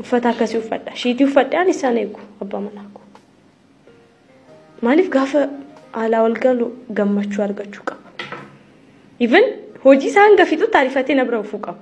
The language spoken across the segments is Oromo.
Uffata akkasii uffadha. Shiitii uffadhaan isaan eegu abbaa manaa koo. Maaliif gaafa alaa ol galu gammachuu argachuu qaba. Even hojii isaa hanga fixutti ariifatee na bira dhufuu qaba.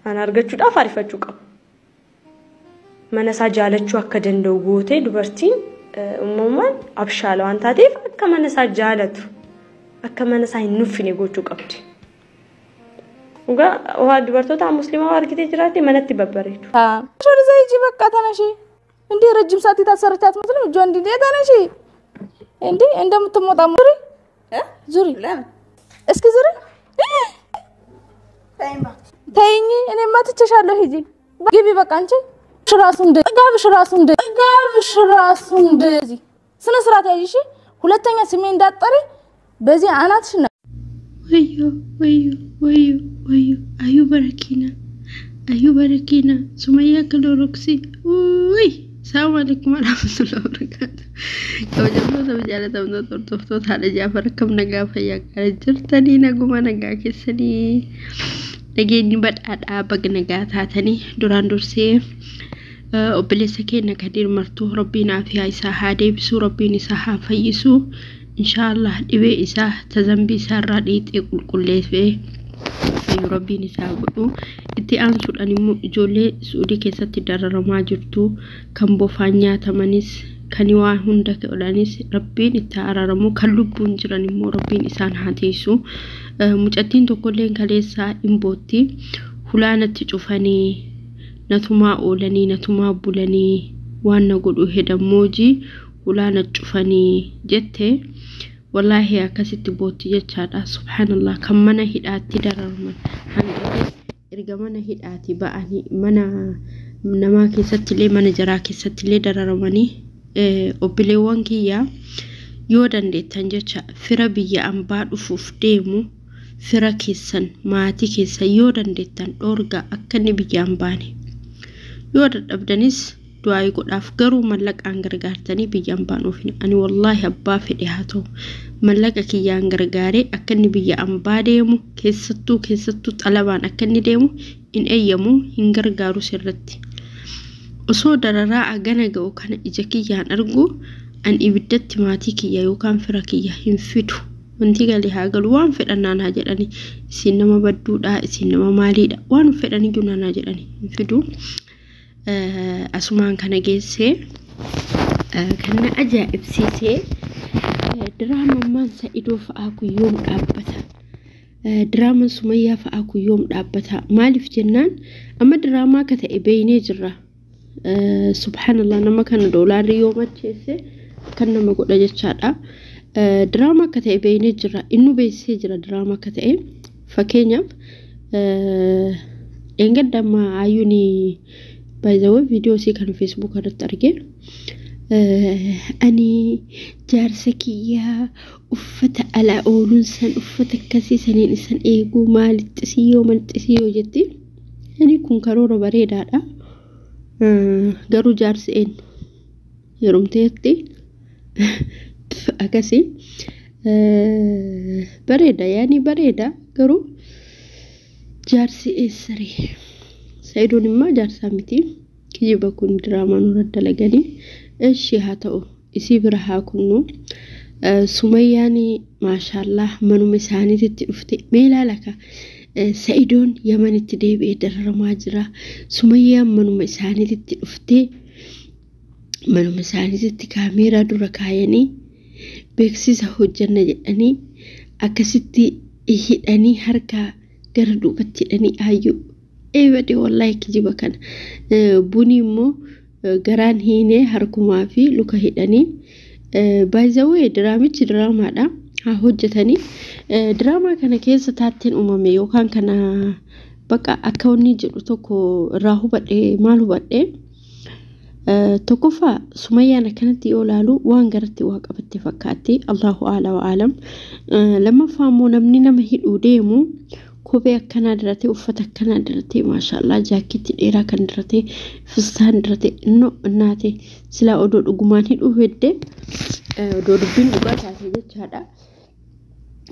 Ana argachuudhaaf ariifachuu qaba. Mana isaa jaalachuu akka danda'u gootee dubartiin uumamaan abshaala waan taateef akka mana isaa jaalatu akka mana isaa hin nuffine gochuu qabdi. Dhugaa waa dubartoota musliimaa argitee jiraatte manatti babbareedu. ወደዛ ሂጂ በቃ ተነሺ። እንዴ ረጅም ሰዓት የታሰረች አትመስልም? እጇ እንዲህ እንዴ ተነሺ። እንዴ እንደምትሞጣ ዙሪ ዙሪ፣ እስኪ ዙሪ። ተይኝ፣ እኔማ ትቼሻለሁ። ሂጂ ግቢ በቃ አንቺ ራሱ እንደ ጥጋብሽ ራሱ እንደ ጥጋብሽ ራሱ እንደዚህ ስነ ስርዓት ያዥ እሺ። ሁለተኛ ስሜ እንዳትጠሪ በዚህ አናትሽ ነው። ወዮ ወዮ ወዮ ወዮ! አዩ በረኪና፣ አዩ በረኪና፣ ሱመያ ክሎሮክሲ ውይ! ሰላም አለይኩም ወራህመቱላሂ ወበረካቱ። Kabajamtoota jaalatamtoota hordoftoota haadha Jaafar, akkam nagaa fayyaa gaarii jirtanii? Naguma nagaa keessanii, nageenyi badhaadhaa, baga nagaa taatanii. Duraan dursee obboleessa keenya Kadiir Martuu Rabbiin aafiyaa isaa haa deebisu, Rabbiin isaa haa fayyisu. Inshaallah dhibee isaa tazambii isaa irraa dhiixee qulqulleessee fayyu Rabbiin isaa godhu. Itti aansuudhaan immoo ijoollee Suudii keessatti dararamaa jirtu, kan bofaan nyaatamanis, kan waa hunda godhanis, Rabbiin itti araaramu, kan lubbuun jiran immoo Rabbiin isaan haa teessu. Mucattiin tokkolleen kaleessaa hin bootti, hulaanatti cufanii natumaa oolanii natumaa bulanii waan na godhu hedammoojii hulaana cufanii jette. Wallaahi akkasitti bootti jechaadha. Subhaanallah, kan mana hidhaatti dararaman hanqate erga mana hidhaati ba'anii mana namaa keessattillee mana jaraa keessattillee dararamanii. Obboleewwan kiyyaa, yoo dandeettan jecha fira biyya ambaa dhufuuf deemu, fira keessan, maatii keessan yoo dandeettan dhoorgaa akka inni biyya hambaane. Yoo dadhabdanis du'aayii godhaaf, garuu mallaqaan gargaartanii biyya hambaan oofin. Ani wallaahi abbaa fedhe haa ta'u mallaqa kiyyaan gargaaree akka inni biyya ambaa deemu, keessattuu keessattuu xalabaan akka inni deemu hin eeyyamu, hin gargaaru sirritti. Osoo dararaa agana ga'u kana ija kiyyaan argu an ibiddatti maatii kiyya yookaan fira kiyya hin fidu. Wanti galee haa galu, waan fedhan naan haa jedhani, isin nama badduudha, isin nama maaliidha, waan fedhan iyyuu naan haa jedhani, hin fidu. Asumaan kana geessee kan na ajaa'ibsiisee diraamaan Sa'idoo fa'aa kun yoom dhaabbata? Diraamaan Sumayyaa fa'aa kun yoom dhaabbata? Maaliif jennaan amma diraamaa akka ta'e beeynee jirra. Subhaanallah, nama kana doolaarri yoo macheesse kan nama godha jechaadha. Diraamaa akka ta'e beeynee jirra. Innuu beeksisee jira diraamaa akka ta'e. Fakkeenyaaf dheengadda amma ayyuun baay'ee viidiyoo isii kan Facebook irratti argee, ani jaarsa kiyyaa uffata alaa ooluun san uffata akkasii saniin isan eeguu maalitti siyyoo malitti siyyoo jetti. Ani kun karoora bareedaadha. Garuu jaarsi eenyu heerumteetti akkasii bareeda, yaani bareeda, garuu jaarsi eessaree? Sa'idoon immoo jaarsaa miti. Kijiba kun diraamaa nurra dalaganii. Ishi haa ta'u, isii bira haa kunnu. Sumayyaan maashaallah manuma isaaniitti dhufte. Mee ilaalaka, Sa'idoon Yamanitti deebi'ee dararamaa jira. Sumayyaan manuma isaaniitti dhuftee manuma isaaniitti kaameeraa dura kaayanii beeksisa hojjanna jedhanii akkasitti hidhanii harka gara duubatti hidhanii aayyuu eebade. Wallaahi kijiba kana. Buni immoo garaan hiinee harkumaa fi luka hidhanii. Baay'izawwee diraamichi diraamaadha haa hojjetanii. Diraamaa kana keessa taatteen uumame yookaan kana bakka akka wanni jedhu tokko irraa hubadhe. Maal hubadhe? Tokkoffaa, Sumayyaan akkanatti yoo ilaalu waan garatti waa qabatte fakkaatti, Allahu a'la wa a'lam. Lammaffaa immoo namni nama hidhuu deemu kophee akkanaa diratee, uffata akkanaa diratee, maashaallah, jaakkeetti dheeraa kan diratee, fistaan diratee no naate silaa odoo dhugumaan hidhuu hedde, odoo dubbiin dhugaa taate jechaadha.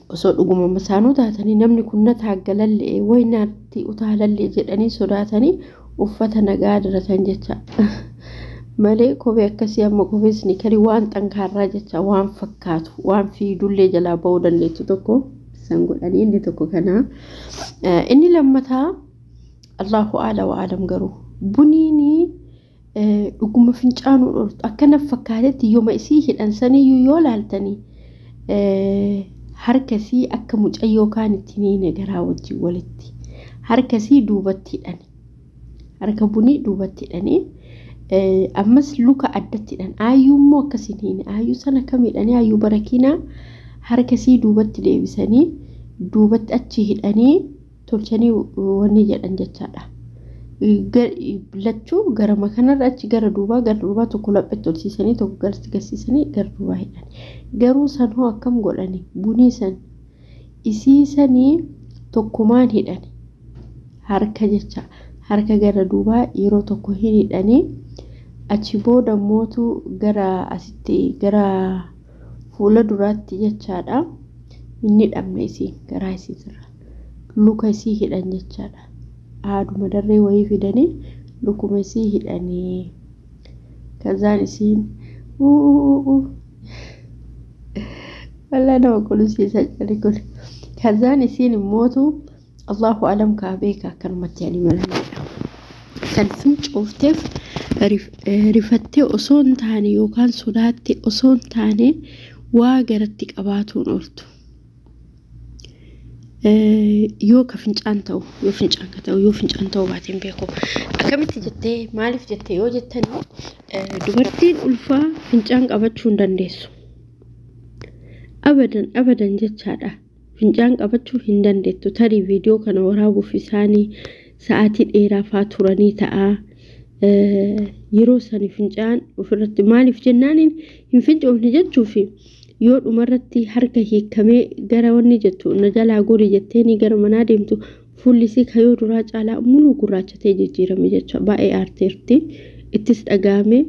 Osoo dhuguma masaanuu taatanii namni kun na taaggalallee wayi naatti utaalallee jedhanii sodaatanii Uffata nagaa diratan jecha malee kophee akkasii amma kophee sneakerii waan xankaarraa jecha waan fakkaatu waan fiidullee jalaa ba'uu dandeettu tokko san godhanii inni tokko kana. Inni lammataa Allahu aala wa alam garuu buniini dhuguma fincaanuu dhoortu akkana fakkaatetti yooma isii hidhan saniyyuu yoo laaltanii harkasii akka mucayyoo kaan itti ni garaa wajjin walitti harkasii duubatti hidhan. Harka bunii duubatti hidhanii ammas luka addatti hidhan. Aayyuu immoo akkasiin hin aayyuu sana akkam hidhanii aayyuu barakiinaa harkasii duubatti deebisanii duubatti achi hidhanii tolchanii wanni jedhan jechaadha. Lachuu garama kanarra achi gara duubaa tokko laphetti tolchiisanii tokko garatti garsiisanii gara duubaa hidhan. Garuu san hoo akkam godhani bunii san isii sanii tokkumaan hidhan harka jecha. Harka gara duubaa yeroo tokko hin hidhanii achi booda mootu gara asitti gara fuula duraatti jechaadha. Inni dhabne isii garaa isiitirra luka isii hidhan jechaadha. Haaduma darree wayii fidanii lukuma isii hidhanii kazaan isiin wallaa nama kolfisiisa jedhani kun kazaan isiin immootu Allahu alam kaa beeka akkanumatti ani malanidha. Kan fincoofteef rifattee osoo hin taane yookaan sodaatte osoo hin taane waa garatti qabaatuun ooltu. Yoo ka fincaan ta'u yoo fincaan ka ta'u yoo fincaan ta'u baateen beeku. Akkamitti jettee maaliif jettee yoo jettanii dubartiin ulfaa fincaan qabachuu hin dandeessu. Abadan abadan jechaadha. Fincaan qabachuu hin dandeettu. Tarii viidiyoo kana waraabuuf isaanii sa'aatii dheeraa faa turanii ta'a. Yeroo sani fincaan ofirratti maaliif jennaan hin fincoofne jechuufi yoo dhumarratti harka hiikamee gara wanni jettu na jalaa gori jetteeni gara manaa deemtu fuulli isii kayoo duraa caalaa muluu gurraacha ta'e jijjiirame jecha baay'ee aarteerti. Ittis dhaga'ame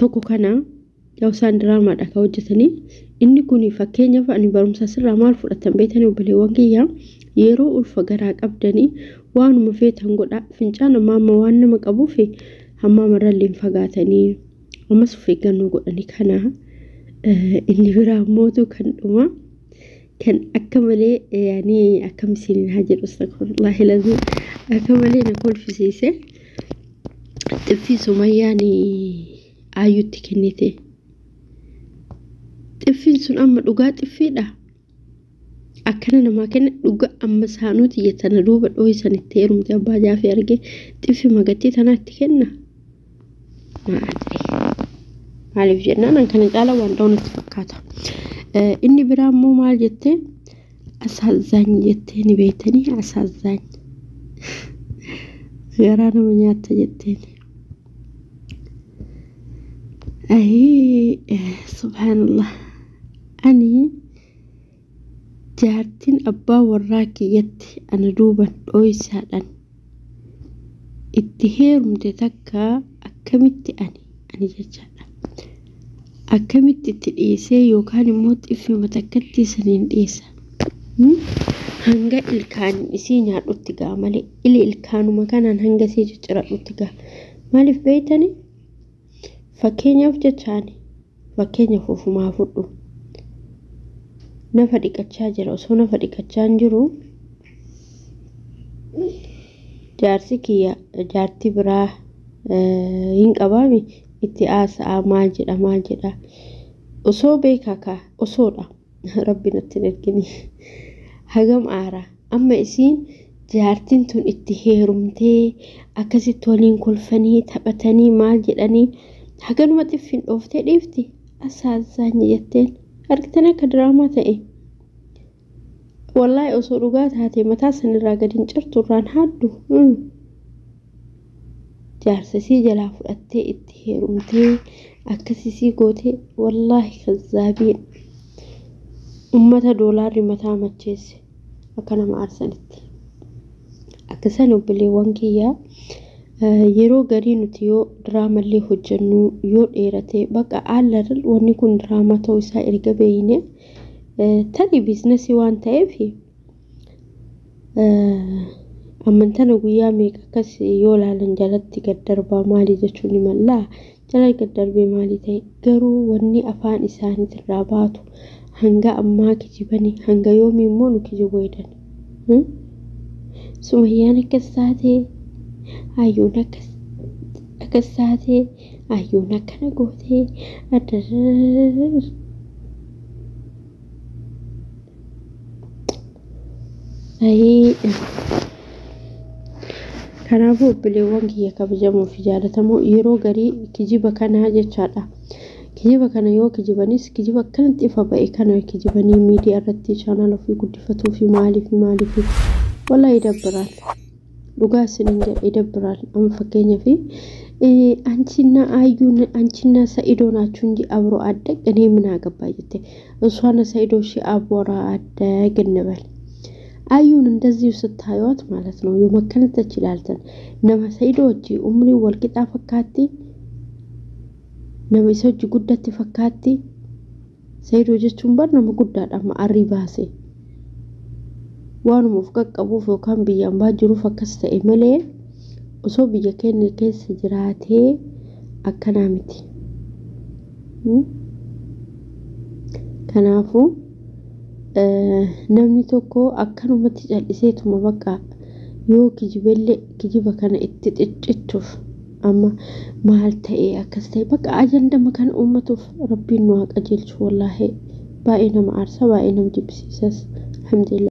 tokko kana yaa isaan diraamaadha kan hojjetanii. Inni kun fakkeenyaaf ani barumsa sirraa maal fudhatan beektanii obboleewwan kiyya yeroo ulfa garaa qabdanii waanuma feetan godha fincaan ammaa amma waan nama qabuuf hammaa marrallee hin fagaatanii ammas of eeggannoo godhanii kana inni biraa mootu kan dhuma kan akka malee yaani akkam isiniin haa jedhu astaghfirullahi lazim akka malee na kolfisiise xiffii Sumayyaan Aayyutti kennite. Xiffiin sun amma dhugaa xiffiidha. Akkana namaa kenna dhuga amma saanuuti jettana duuba dhooysan itti heerumte abbaa jaafee argee xiffi magattii tanaa itti kenna. Maadri. Maaliif jennaan an kana caala waan dha'u natti fakkaata. Inni biraa immoo maal jettee asaazzaanyi jettee ni beektanii asaazzaanyi. Garaa nama nyaatta jetteen. Ayii subhaanallah. Ani jaartiin abbaa warraa kiyyatti ana duuban dhooysaadhaan itti heerumte takka akkamitti ani jechaadha. Akkamitti itti dhiisee yookaan immoo xiffima takkatti saniin dhiisa. Hanga ilkaan isii nyaadhutti ga'a malee ili ilkaanuma kanaan hanga isii cicciradhutti ga'a. Maaliif beektanii? Fakkeenyaaf jechaani fakkeenyaaf ofumaa fudhu. Nafa dhiqachaa jira osoo nafa dhiqachaa hin jiru jaarsi kiyya jaartii biraa hin qabaami itti haasa'aa maal jedha maal jedha osoo beekaa kaa osoodha rabbi natti hin ergini hagam aara amma isiin jaartiin tun itti heerumtee akkasitti waliin kolfanii taphatanii maal jedhanii haganuma xiffiin dhooftee dhiifti asaazzaanyi jetteen argitan akka diraamaa ta'e. Wallaahi osoo dhugaa taate mataa sanirraa gadi hin cirtu irraan haaddu. Jaarsa isii jalaa fudhattee itti heerumtee akkasisii gootee wallaahi kazzaabiin ummata doolaarri mataa macheesse akka nama aarsanitti. Akkasan obboleewwan kiyyaa yeroo garii nuti yoo diraamallee hojjennu yoo dheerate bakka aallarra wanni kun diraamaa ta'uu isaa erga beeyne tarii biizinasii waan ta'eef Amantana guyyaa meeqa akkas yoo laalan jalatti gad darbaa maali jechuun ni mallaa jala gad darbee maali ta'e garuu wanni afaan isaaniitirraa baatu hanga ammaa kijibanii hanga yoomii immoo nu kijibuu hedan. Sumayyaan akkas taatee hayyuun akkas taatee hayyuun akkana gootee adda. Kanaafuu obboleewwan kiyya kabajamoo fi jaallatamoo yeroo garii kijiba kanaa jechaadha. Kijiba kana yoo kijibanis kijiba akkanatti ifa ba'e kana kijibanii miidiyaa irratti chaanaal ofii guddifatuu fi maaliif maaliif wallahi idabbiraal. Dhugaa isiniin jedha idabbiraal. Amma fakkeenyaaf አንቺና አዩን አንቺና ሰኢዶ ናችሁ እንጂ አብሮ አደግ እኔ ምን አገባ jette እሷና ሰኢዶ እሺ አብሮ አደግ እንበል። አዩን እንደዚሁ ስታዩት ማለት ነው የመከነት ተችላልተን nama ሰኢዶ wajji umrii wal qixaa fakkaatti, nama isa hojii guddatti fakkaatti. Saidoo jechuun bar nama guddaadha amma arrii baase waanuma of qaqqabuuf yookaan biyyaan baa jiruuf akkas ta'e malee osoo biyya keenya keessa jiraatee akkanaa miti. Kanaafuu namni tokko akkanumatti calliseetuma bakka yoo kijibellee kijiba kana itti ciccichuuf amma maal ta'e akkas ta'e bakka ajandama kana uummatuuf rabbiin nu haa qajeelchu wallaahi baay'ee nama aarsa baay'ee nama jibbisiisas alhamdulillah.